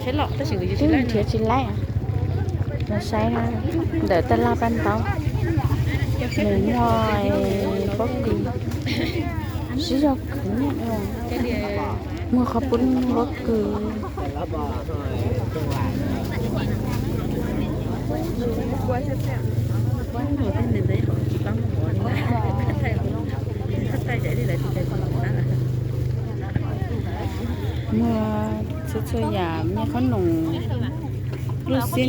Twb nrhiav tsis laib. Los saib ntawm tab laj paj ntaub, nws muaj pob kws, sib zog khwv nyiaj, muaj qhov pub pob kws. Muaj txhua txhua yam, muaj qhob noom, lub xib,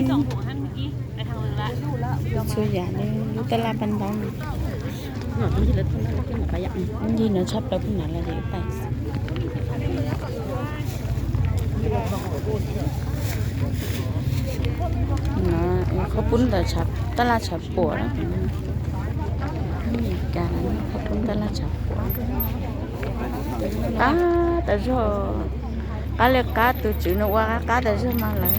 txhua yam li lub tab laj paj ntaub no. Ncig no tshaj plaws pub na los li pais. Qhov pub ntawm tab laj tshav puam na. Qhov pub tab laj tshav puam. Qab tas zog, qab li qab, tus tswv nws ua qab qab tas zog mas lawm.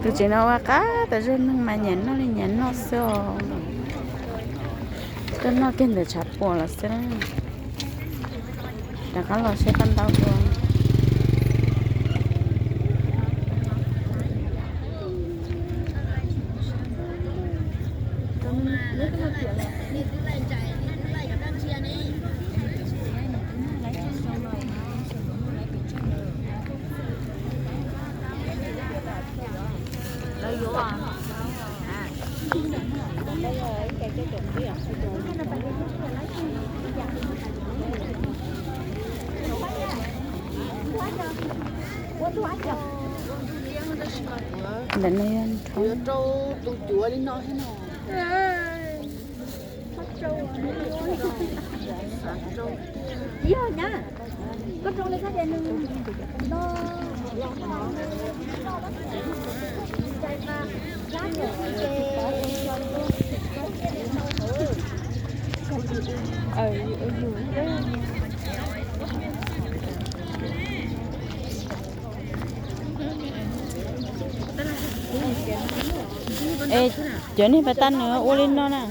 Tus tswv nws ua qab tas zog, neeg mas nyiam noj li nyiam noj xwb os. Tuaj noj kiag ntawm tshav puam los xwb. Rov qab los saib paj ntaub dua. Ntawm no yog rau tus cuav li no thiab no. Es cov niag pas tag nws ua li no na.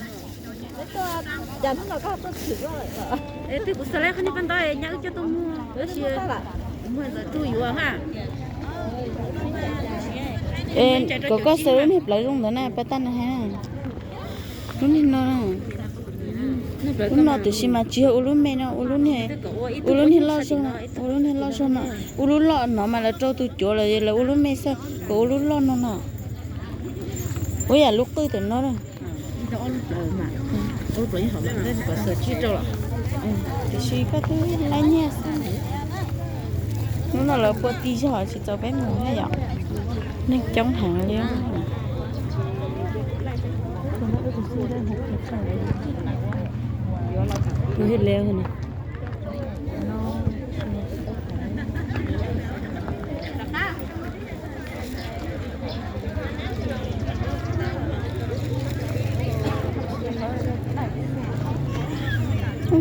Es kom koj xaws lub niag plawv zoo ntawd na, pas tag nws hais na. Lub niag no, lub no tiam sis mas tsis yog ua lub me no, ua lub niag, ua lub niag loj zog no, ua lub niag loj zog no, ua lub loj no mas lawv rau tus cuav lawm, lawv ua lub me xwb, kom ua lub loj no no. Ua yam lub qwj tam no. Tiam sis koj twb laib nyiaj xwb. Hnub no lawv pua ti zog tsis txaus peb mus thiab yom. Neeg coob heev li.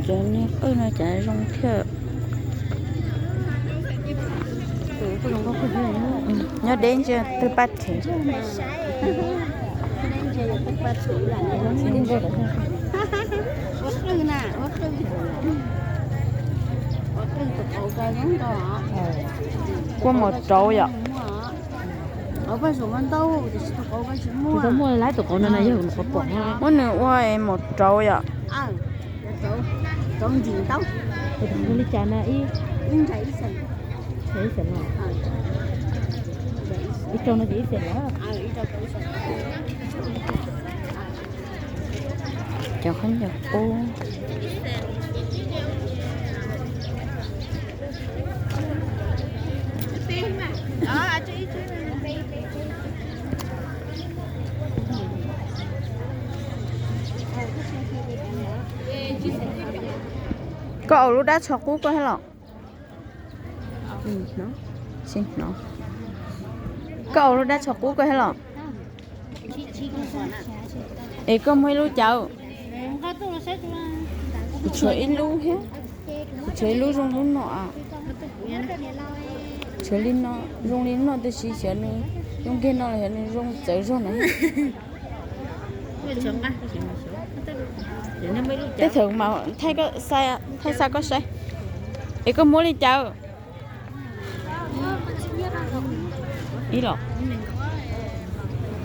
Cov niag qwj no cas zoo thiab. Nyob deb ntsia twg paj rhev. Kuaj mos rauv yom. Tus muaj laib tus qauv no na yog qauv pom. Muab nws ua mos rauv yom. Li cas na? Ib rau no ces ib xees lawm. Cov khaub ncaws qub. Koj ua lub dab tsho qub koj thiab los? Koj ua lub dab tsho qub koj thiab los? Es koj muaj ib lub cas? Kuv tshuav ib lub thiab. Kuv tshuav ib lub zoo lub no. Tshuav li no, zoo li no tiam sis xyov nws zoo kiag no los xyov nws zoo txawv zog na. Tej thaum mas thaij xa koj saib. Es koj muab li cas? Ib los,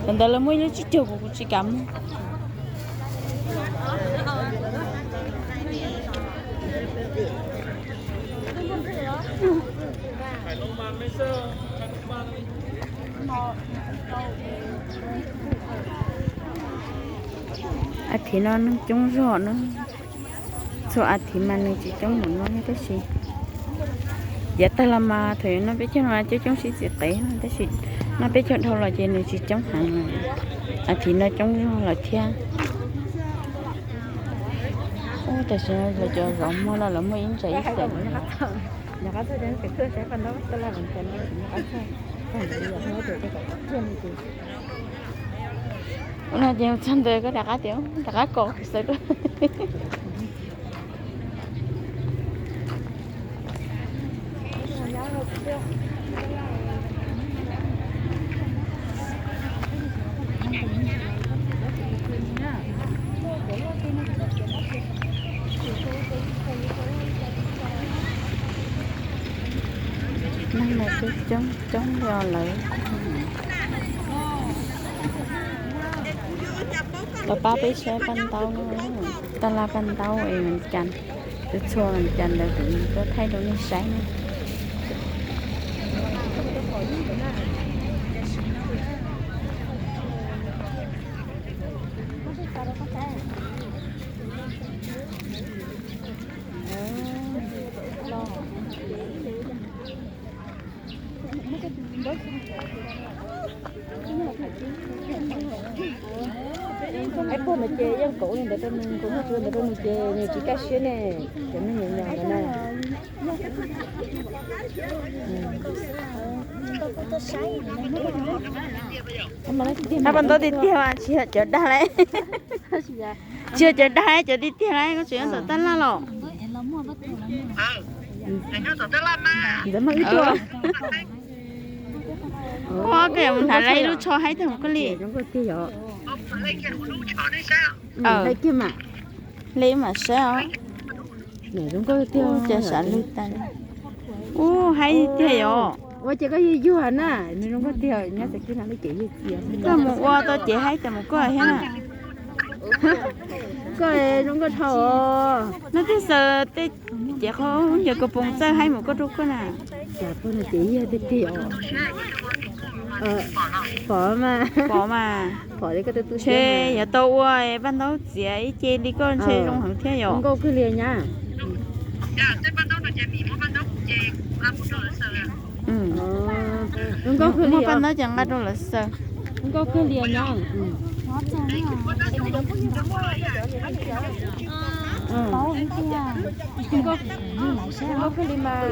thaum ntawd lawv muaj ib lub tsib caug, kuv kuv tsis kam muag. A thiv no neeg coob zog na. Txhua a thiv mas nws tsis coob npaum no tab sis yav tag los mas thaum yuav noj peb caug no coob coob sib txiv qev, tab sis noj peb caug dhau los ces nws tsis coob heev. A thiv no coob zog lawm thiab. Ub, tam sim no lawv cov zov muag no lawv muaj ib ntsais ib xees. Ub, no ces txog ntawd koj rov qab tias rov qab kom kuv xav. Neeg mas coob coob li os lawv. Los pab peb saib paj ntaub no, taj laj paj ntaub es Vis Cas, tus txhua Vis Cas ntawd kuv tuaj thaij rau nej saib na. Ib puag ntawd ces yeej kauv li ntawd rau nws, kauv muaj tsuav ntawd rau nws ces nws tsis kaj siab ne, cov neeg nyoos nyoos ntawd na. Hab paj ntaub tiag tiag mas tsis yog cov dag lauj. Tsis yog cov dag, cov tiag tiag lauj, koj tseem nyob tom tab laj los. Ntawd mas wb tuaj. Ua koj mus hnav lawv ib lub tsho haib tag mus koj li. Hle kiag mas. Hle mam saib os. Ua cas sav lwg tas li. Ub, haib tiag yom. Ua ces koj yuag yuag na, nws zoo nkauj tiag, nyob txawm kiag no li ces yuag tiag. Koj mus ua tau ces haib tas mus koj thiab na. Koj zoo nkauj dhau os. No twb xaws tej ces qhov yog koj poos txawj haib mus koj rau koj na. Cas pog no ces yuag tiag tiag os. Pom mas. Pom mas. Pom li koj tu tu. Ntshe yuav tau ua paj ntaub txiav ib ce li koj ntshe zoo heev thiab yom. Zoo nkauj kawg li nyab. Zoo nkauj kawg li. Muaj paj ntaub ces nqa rau lawv xaws. Zoo nkauj kawg li nyab. Zoo nkauj kawg li mas.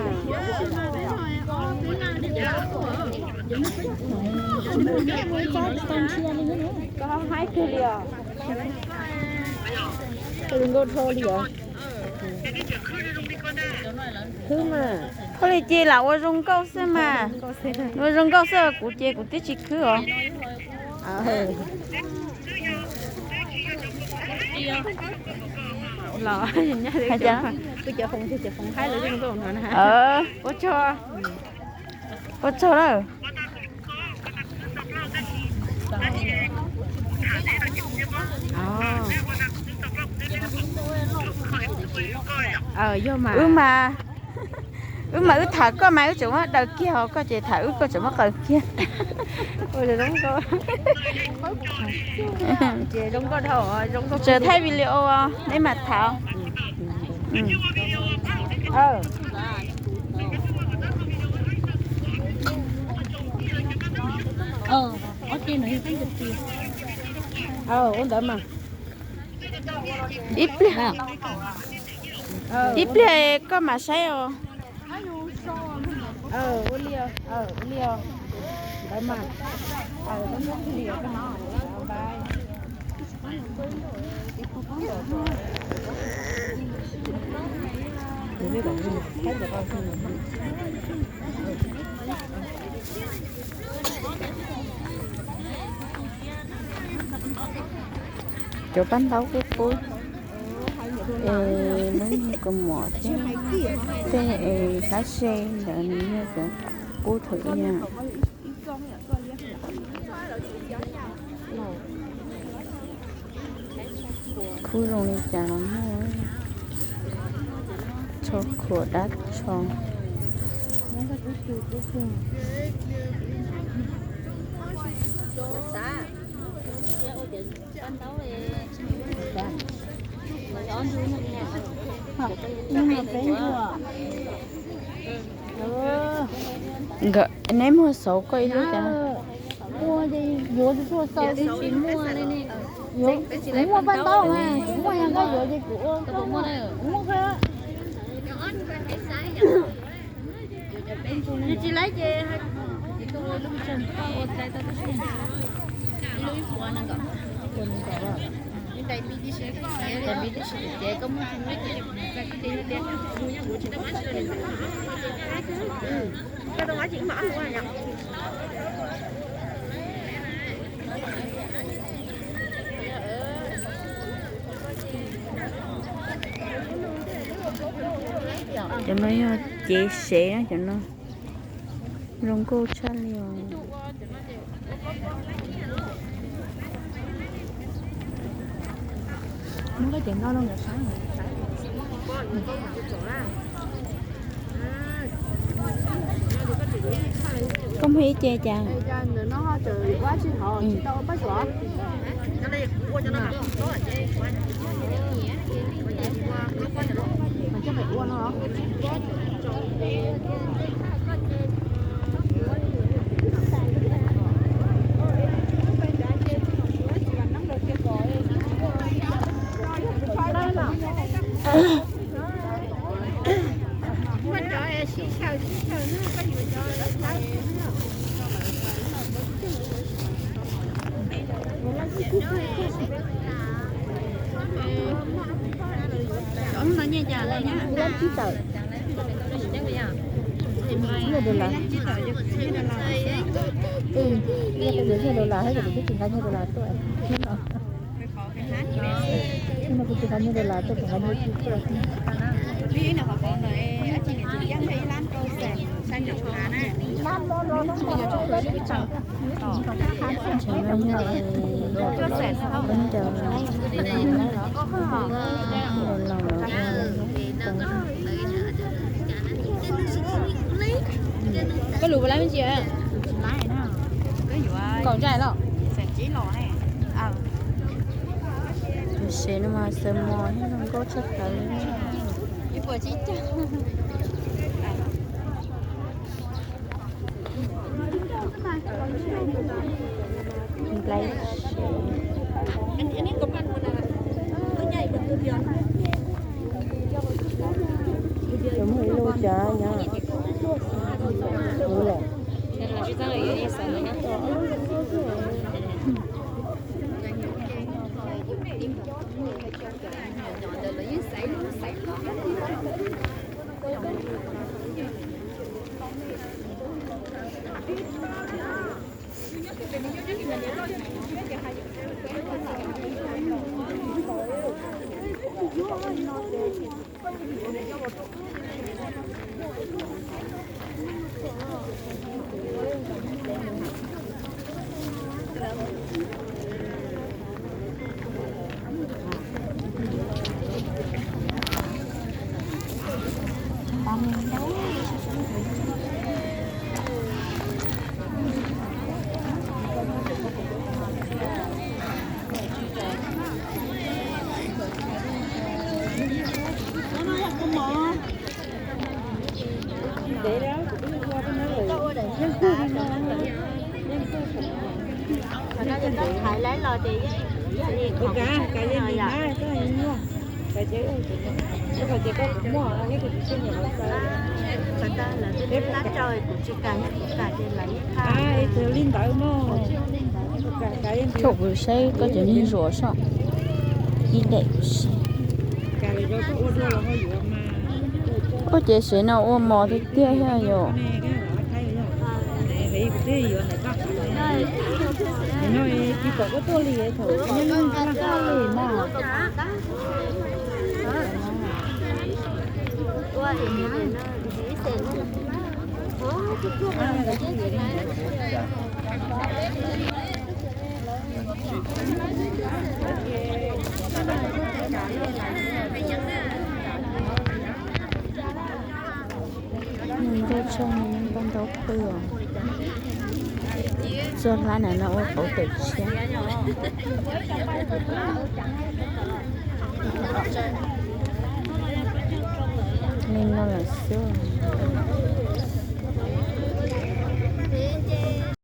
Koj haib kawg li os. Zoo nkauj dhau li os. Khwb mas. Koj li ces lam ua zoo nkauj xwb mas. Ua zoo nkauj xwb, kuv ces kuv twb tsis khwb os. Los, kuv cov foos, cov foos haib lawv zoo nkauj no na. Ua tsaug. Ua tsaug lawm. Yog mas. Wb mas, wb mas wb tham koj mas wb tseem muab daws kiag, ho koj ces tham wb koj tseem muab qaws kiag. Tseem thaij video, neb mas tham. Ua ntawd mas. Ib pliag, ib pliag koj mam saib os. Ua li, ua li, ntawd mas. Cov paj ntaub qub qub, es lub niag kaus mom thiab tej es xab se ntawd nws yog cov qub thaum ub na. Khub zoo li cas los muaj, tsho khuam dab tsho. Nkawd, neb muag xauv koj ib lub cas? Yuav tsuag tsuag xaus, kuv muaj paj ntaub mas, kuv muaj yog koj yuav ces kuv ua, kuv muaj kawg. Tsis laib ces Cov no yog cev sev na cov no. Zoo nkauj tshaj li os. Koj muag ib ce cas? Cov no nyiaj cas? Nyiaj dollar. Nyiaj dollar, nyiaj dollar, nyiaj dollar tuaj. Kuv tsis nqa nyiaj dollar tuaj, kuv nqa nyiaj tuaj. Koj lus puas laib me ntsis? Kaum ntsa los? Tus sev no mas xaws mos thiab zoo nkauj tshaj plaws li. Nplai sev. Muaj ib lub cas nyab. Thaiv lawv los ces yeej, yeej li qhov kuv tsis muaj, lawv twb tab tso kuv tsis kam, kuv kam ces lawv yeej qab. Thaum kuv saib koj cov niag zuav soj ib daim kuv saib. Ua ces sev no ua mos tiag tiag thiab yom. Nws ntau tshaj, nws ntau ntau pw os. Txoj hlab na no ua qauv tawm tshiab li no lawm xwb.